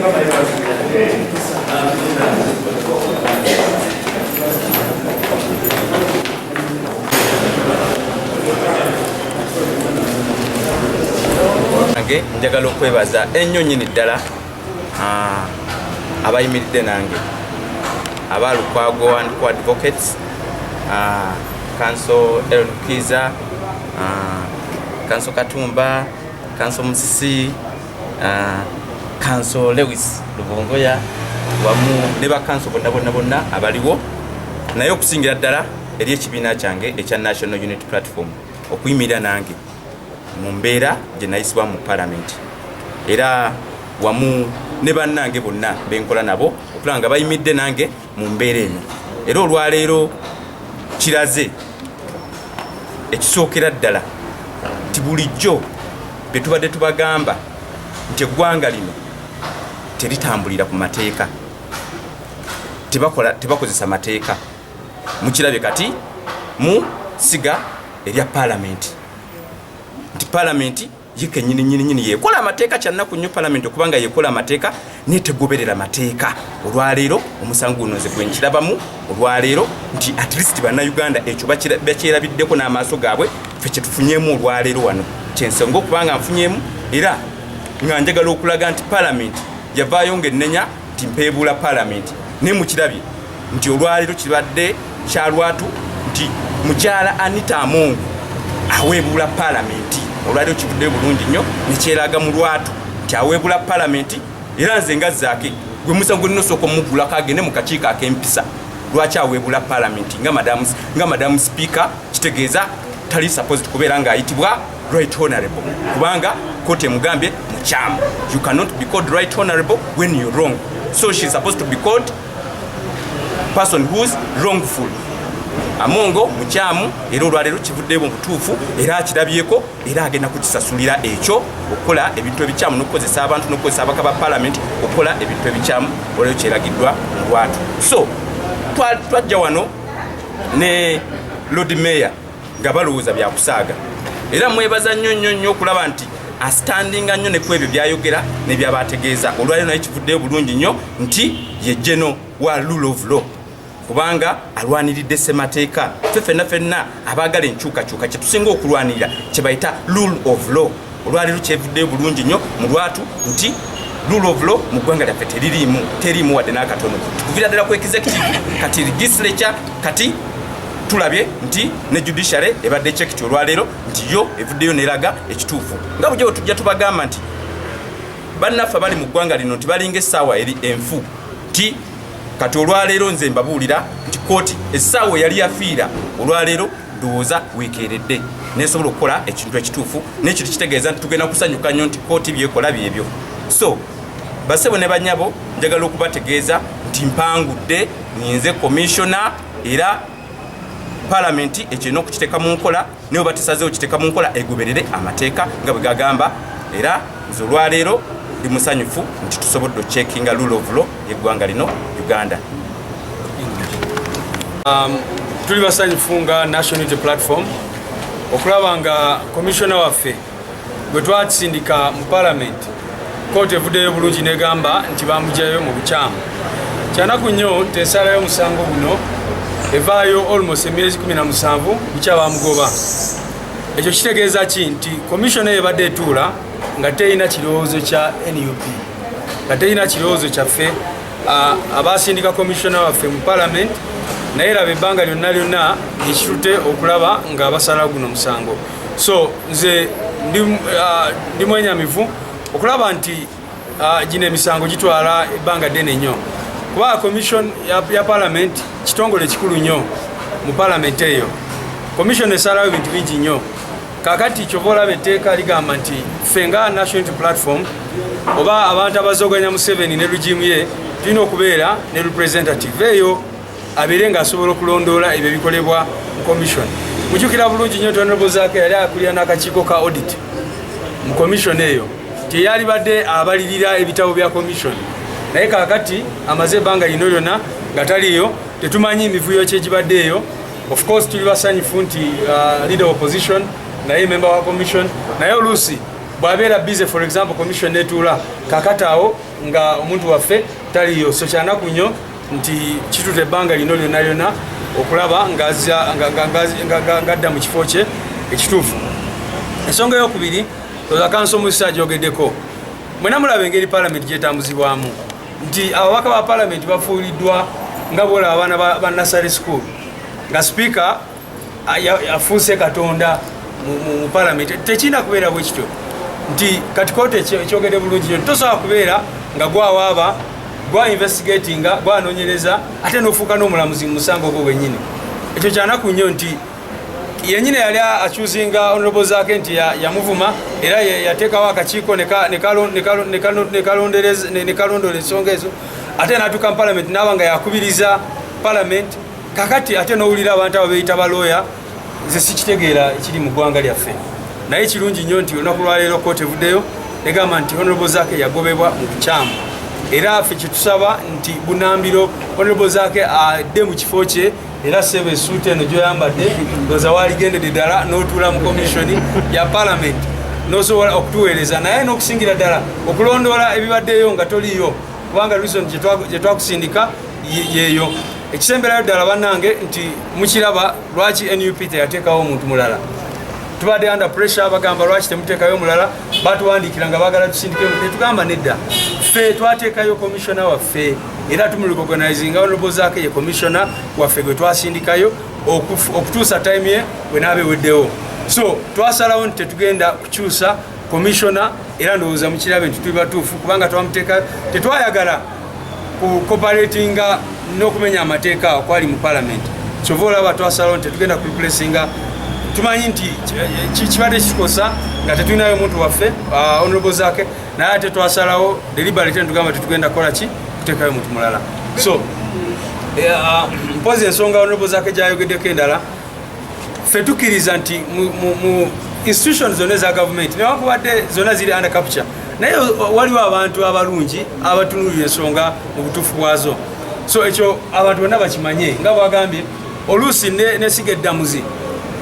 Nange njagala okwebaza ennyo nnyini ddala abayimiridde nange aba Lukwago and Co-Advocates, Counsel Aaron Kiza, Counsel Katumba, Counsel Musisi, Counsel Lewis Lubongoya, wamu ne ba counsel bonna bonna bonna abaliwo, naye okusingira ddala eri ekibiina kyange ekya National Unity Platform okuyimirira nange mu mbeera gye nayisibwa mu palamenti, era wamu ne bannange bonna benkola nabo okulaba nga bayimiridde nange mu mbeera eno. Era olwaleero kiraze ekisookera ddala nti bulijjo bye tubadde tubagamba nti eggwanga lino teritambulira ku mateeka, tebakozesa mateeka, mukirabye kati mu siga erya palamenti nti palamenti ye kenyini nyini nyini yekola amateeka. Kyannaku nnyo palamenti okubanga yekola amateeka netegoberera mateeka. Olwaleero omusango guno nze gwenkirabamu olwaleero nti at least bannayuganda ekyo bakyerabiddeko n'amaaso gaabwe. Ffe kyetufunyemu olwaleero wano kyensonga okubanga nfunyemu, era nga njagala okulaga nti palamenti yavaayo ng'ennenya nti mpeebuula palamenti, naye mukirabye nti olwaleero kibadde kyalwatu nti mukyala Anita Among aweebuula palamenti. Olwaleero kivuddeyo bulungi nnyo nekyeraga mu lwatu nti aweebuula palamenti. Era nze nga Zaake gwe musango gwe nina osooka omugulako agende mu kakiiko ak'empisa. Lwaki aweebuula palamenti nga madamu sipiika? Kitegeeza tali supposed kubeera ng'ayitibwa right honorable, kubanga kooti emugambye mukyamu. You cannot be called right honorable when you're wrong, so she's supposed to be called person who's wrongful. Amongo mukyamu, era olwaleero kivuddeyo mu butuufu, era akirabyeko, era agenda kukisasulira ekyo okukola ebintu ebikyamu n'okukozesa abantu n'okukozesa abaka ba palamenti okukola ebintu ebikyamu. Olwaleero kyeragiddwa mu lwatu. So twajja wano ne Lord Mayor nga balowooza byakusaaga, era mwebaza nnyo nnyo nnyo okulaba nti astandinga nnyo ne ku ebyo byayogera nebyabategeeza. Olwaleero naye kivuddeyo bulungi nnyo nti ye general wa rule of law, kubanga alwaniridde ssemateeka. Ffe ffenna ffenna abaagala enkyukakyuka kyetusinga okulwanirira kyebayita rule of law. Olwaleero kyevuddeyo bulungi nnyo mu lwatu nti rule of law mu ggwanga lyaffe teririimu, teriimu wadde n'akatono, kuvira ddala ku executive, kati legislature, kati tulabye nti ne judiciary ebadde checked olwaleero nti yo evuddeyo neraga ekituufu, nga bujja bwe tujja tubagamba nti bannaffe abali mu ggwanga lino nti balinga essaawa eri enfu, nti kati olwaleero nze mbabuulira nti kooti essaawa eyali yafiira olwaleero ndowooza weekeeredde nesobola okukola ekintu ekituufu. N'ekintu kitegeeza nti tugenda kusanyuka nnyo nti kooti byekola byebyo. So basebo ne banyabo, njagala okubategeeza nti mpangudde, ninze komishona, era palamenti ekyo erina okukiteeka mu nkola, naye oba tesazeewo kiteeka mu nkola, egoberere amateeka nga bwe gagamba. Era nze olwaleero ndi musanyufu nti tusobodde okucheckinga rule of law y'eggwanga lino Uganda. Tuli basanyufu nga National Unity Platform okulaba nga komishona waffe gwe twasindika mu parliament, kooti evuddeyo bulungi negamba nti bamugyayo mu bukyamu. Kyanaku nnyo nti ensala y'omusango guno evaayo almost emyezi 17 bukya bamugoba. Ekyo kitegeeza ki? Nti komishona eyo ebadde etuula nga terina kirowoozo kya NUP, nga terina kirowoozo kyaffe abasindika komishona waffe mu parliament, naye laba ebbanga lyonna lyonna ekitute okulaba nga basala guno musango. So nze ndi mwenyamivu okulaba nti gino emisango gitwala ebbanga ddene nnyo, kuba commission ya parliament kitongole kikulu nnyo mu parliament. Eyo commission esalawo ebintu bingi nnyo. Kakati kyova olaba etteeka ligamba nti ffe nga National Unity Platform oba abantu abazoganya Museveni ne regime ye tulina okubeera ne representative eyo abeere ng'asobola okulondoola ebyo ebikolebwa mu commission. Mujjukira bulungi nnyo nti Honorable Zaake yali akulira n'akakiiko ka audit mu commission eyo, teyalibadde abalirira ebitabo bya commission, naye kaakati amaze ebbanga lino lyonna nga taliyo, tetumanyi mivuyo ki egibadde eyo. Of course tuli basanyufu nti leader of opposition naye member wa commission, naye oluusi Bw'abeera busy, for example, commission netuula kakati awo nga omuntu waffe taliyo. So kyanaku nnyo nti kituta ebbanga lino lyonna lyonna okulaba ng'adda mu kifo kye ekituufu. Ensonga eyokubiri, oza counsel Musa agyogeddeko, mwena mulaba engeri palamenti gyetambuzibwamu, nti ababaka ba palamenti bafuuliddwa nga bwolaba abaana ba nursery school, nga sipiika afuuse Katonda mu palamenti. Tekirina kubeera bwe kityo, nti kati kooti ekyogedde bulungi nyo. Tosobola kubeera nga gwawaaba, gwa investigatinga, gwanonyereza, ate nofuuka n'omulamuzi mu musango ogwo gwennyini. Ekyo kyanaku nnyo nti yenyini yali accusinga Honorable Zaake nti yamuvuma, era yateekawo akakiiko nekalondola ensonga ezo, ate natuuka mu parliament naaba nga yakubiriza parliament. Kakati ate nowulira abantu abo beyita balooya. Nze sikitegeera ekiri mu ggwanga lyaffe, naye kirungi nnyo nti olunaku lwaleero kooti evuddeyo negamba nti Honorable Zaake yagobebwa mu bukyamu. Era ffe kyetusaba nti bunambiro Honorable Zaake adde mu kifo kye. Era sebo, esuuti eno gyoyambadde, ndowooza waligendedde ddala n'otuula mu commission ya parliament n'osobola okutuweereza, naye n'okusingira ddala okulondoola ebibaddeyo nga toliyo, kubanga reason gye twakusindika yeeyo. Ekisemberayo ddala, bannange, nti mukiraba lwaki NUP teyateekawo omuntu mulala. Tubadde under pressure, bagamba lwaki temuteekayo omulala. Batuwandiikira nga baagala tusindike, netugamba nedda, ffe twateekayo commissioner waffe, era tumurecognizinga. Honorable Zaake ye commissioner waffe gwe twasindikayo okutuusa time ye bwe eweddewo. So twasalawo nti tetugenda kukyusa commissioner, era ndowooza mukirabe nti tuli batuufu, kubanga twamuteeka, tetwayagala kucooperatinga n'okumenya amateeka okwali mu parliament. Kyova olaba twasalawo nti tetugenda kureplacinga. Tumanyi nti kibadde kikosa nga tetulinayo omuntu waffe, Honorable Zaake, naye ate twasalawo deliberately netugamba tetugenda kukola ki, kuteekayo omuntu mulala. So mpozi ensonga Honorable Zaake gyayogeddeko endala, ffe tukkiriza nti mu institution zonna eza gavumenti, newankubadde zonna ziri under capture, naye waliwo abantu abalungi abatunuulira ensonga mu butuufu bwazo. So ekyo abantu bonna bakimanye, nga bwagambye oluusi nesiga eddamuzi,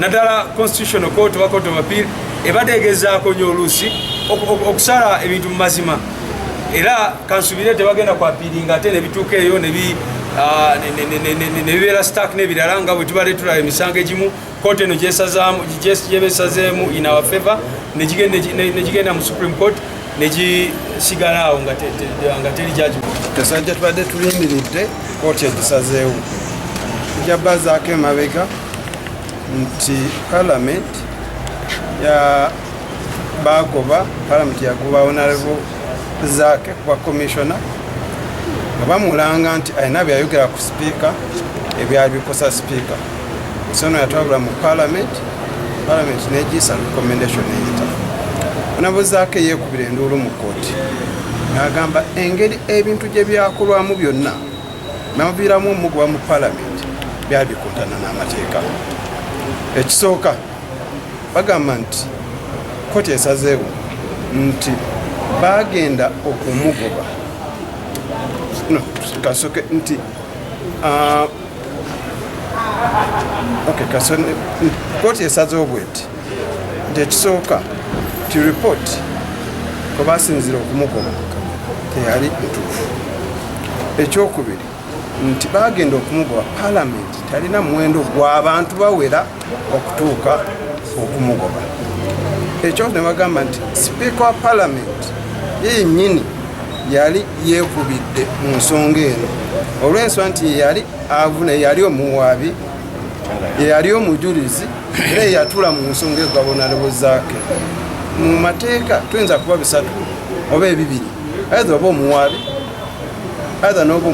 naddala Constitutional Court oba Court of Appeal, ebadde egezaako nnyo oluusi okusala ebintu mu mazima. Era kansubire tebagenda kwappealinga ate nebituuka eyo nebibeera stuck n'ebirala, nga bwe tubadde tulaba emisango egimu kooti eno gyebesazeemu in our favor, negigenda mu Supreme Court negisigala awo nga teri judgment. Tesajja tubadde tulindiridde, kooti egisazeewo. Tujja bazaako emabega nti parliament ya bagoba, parliament yagoba Honorable Zaake kuba commissioner, nga bamulanga nti alina byayogera ku sipiika ebyali bikosa sipiika. So no yatwagula mu parliament, parliament negiyisa recommendation eyita. Honorable Zaake yeekubira enduulu mu kooti n'agamba engeri ebintu gye byakolwamu byonna namuviiramu omugoba mu parliament byali bikontana n'amateeka. Ekisooka, bagamba nti kooti esazeewo nti bagenda okumugoba, no kasoke nti okay, kooti esazeewo bweti nti ekisooka ti report kwe basinzira okumugoba teyali ntuufu. Ekyokubiri nti bagenda okumugoba, palamenti talina muwendo gw'abantu bawera okutuuka okumugoba. Ekyo ne bagamba nti sipiika wa palamenti ye yennyini yali yeekubidde mu nsonga eno, olw'ensonga nti ye yali avuna, ye yali omuwaabi, ye yali omujulizi, era ye yatuula mu nsonga egaba Honorable Zaake. Mu mateeka tuyinza kuba bisatu oba ebibiri, either oba omuwaabi, either n'oba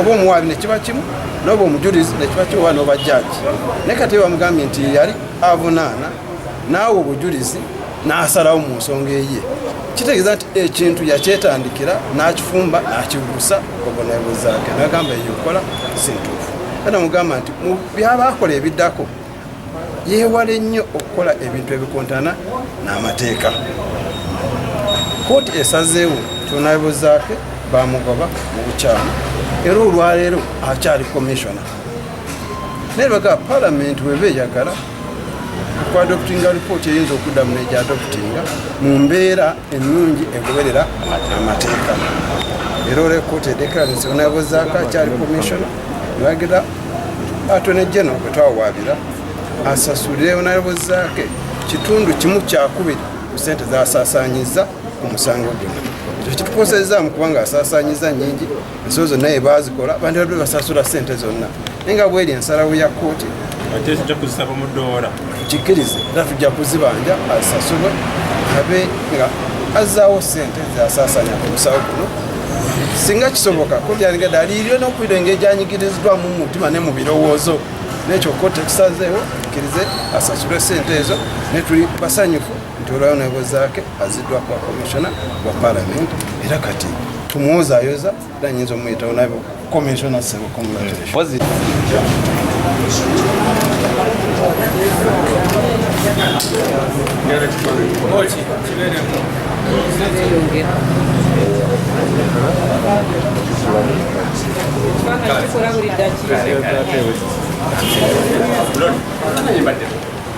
oba omuwaabi nekiba kimu, n'oba omujulizi nekiba kimu, oba n'oba jaji. Naye kati bamugambye nti ye yali avunaana naawe obujulizi n'asalawo mu nsonga eye, kitegeeza nti ekintu yakyetandikira n'akifumba n'akigusa Honorable Zaake, nagamba eyo nkola si ntuufu. Era namugamba nti mu byabakola ebiddako yeewale nnyo okukola ebintu ebikontana n'amateeka. Kooti esazeewo Honorable Zaake bamugoba mu bukyamu, era olwaleero akyali commissioner. Naye bagamba palamenti weba eyagala Okwadoptinga ripooti eyinza okuddamu negyadoptinga mu mbeera ennungi egoberera amateeka. Era olwekooti edeclarinsi Honorable Zaake akyali commissioner, nebagira Attorney General gwe twawaabira asasulire Honorable Zaake 1.2 ku sente zasaasaanyiza ku musango guno. Ekyo kitukosezaamu kubanga asaasaanyiza nnyingi, ensobi zonna ye baazikola, bandibadde basasula sente zonna, naye nga bweri ensalawo ya kkooti. Ate tujja kuzisaba mu ddoola. Tukikkirize era tujja kuzibanja, asasulwe abe nga azzaawo sente zasaasaanya ku musawo guno singa kisoboka. Kooti yandigadde aliiryo n'okwira engeri gyanyigiriziddwamu mu mutima ne mu birowoozo. N'ekyo kooti ekisazeewo, akkirize asasulwe sente ezo, ne tuli basanyufu nti olwayo Honorable Zaake aziddwa kwa commissioner wa parliament, era kati tumuwozayoza era nyinza omuyitawo nabe. Commissioner sebo, congratulations. Oki kibeeremu. Ekifaananyi kikola buli ddakiika.